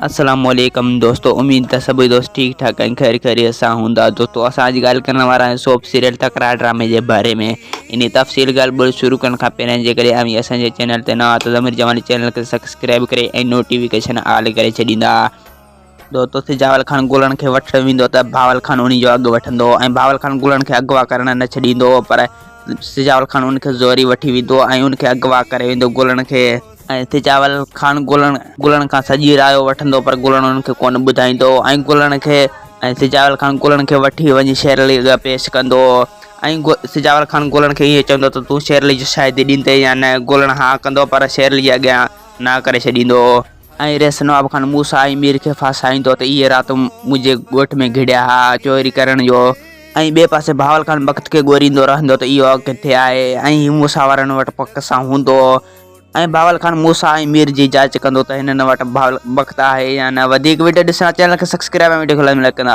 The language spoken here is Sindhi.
السلام عليڪم دوستو اميد ته سڀئي دوست ٺيڪ ٺاڪ ۽ خير خيريت سان هوندا دوستو اسان اڄ ڳالهه ڪرڻ وارا آهيون سوپ سيريل تڪرار ڊرامي جي باري ۾ انهي تفصيل ڳالهه ٻولهه شروع ڪرڻ کان پهريان جيڪڏهن اوهين اسان جي چينل تي نوان آهيو ته ضمير جمالي چينل کي سبسڪرائب ڪري ۽ نوٽيفڪيشن آل ڪري ڇڏيندا. دوستو سجاول خان گلڻ کي وٺڻ ويندو ته بهاول خان انهي جو اڳ وٺندو ۽ بهاول خان گلڻ کي اغوا ڪرڻ نه ڇڏيندو پر سجاول خان ان کي زوري وٺي ويندو ۽ ان کي اغوا ڪري ويندو گلڻ کي. ۽ سجاول خان گلڻ گلڻ کان سڄي رايو وٺندو پر گلڻ ان کي ڪونه ٻڌائيندو ۽ گلڻ کي ۽ سجاول خان گلڻ کي وٺي وڃي شير علي اڳيان پيش ڪندو ۽ سجاول خان گلڻ کي ائين چوندو ته تون شير علي جي شاهدي ڏيندين يا نه گلڻ ها ڪندو پر شير علي جي اڳيان نه ڪري ڇڏيندو. ۽ ريس نواب خان موسيٰ ۽ مير کي ڦاسائيندو ته اهي رات منهنجي ڳوٺ ۾ گهڙيا ها چوري ڪرڻ جو ۽ ٻئي پاسي بهاول خان بخت کي ڳوريندو رهندو ته اهو ڪٿي آهي ۽ هي موسيٰ وارن وٽ پڪ سان هوندو. ۽ بهاول خان موسيٰ ۽ مير جي جاچ ڪندو ته هنن وٽ بهاول بخت آهي يا نه وڌيڪ وڊيو ڏسڻ لاء چينل کي سبسڪرائب ۽ وڊيو کي لائڪ ڪندا.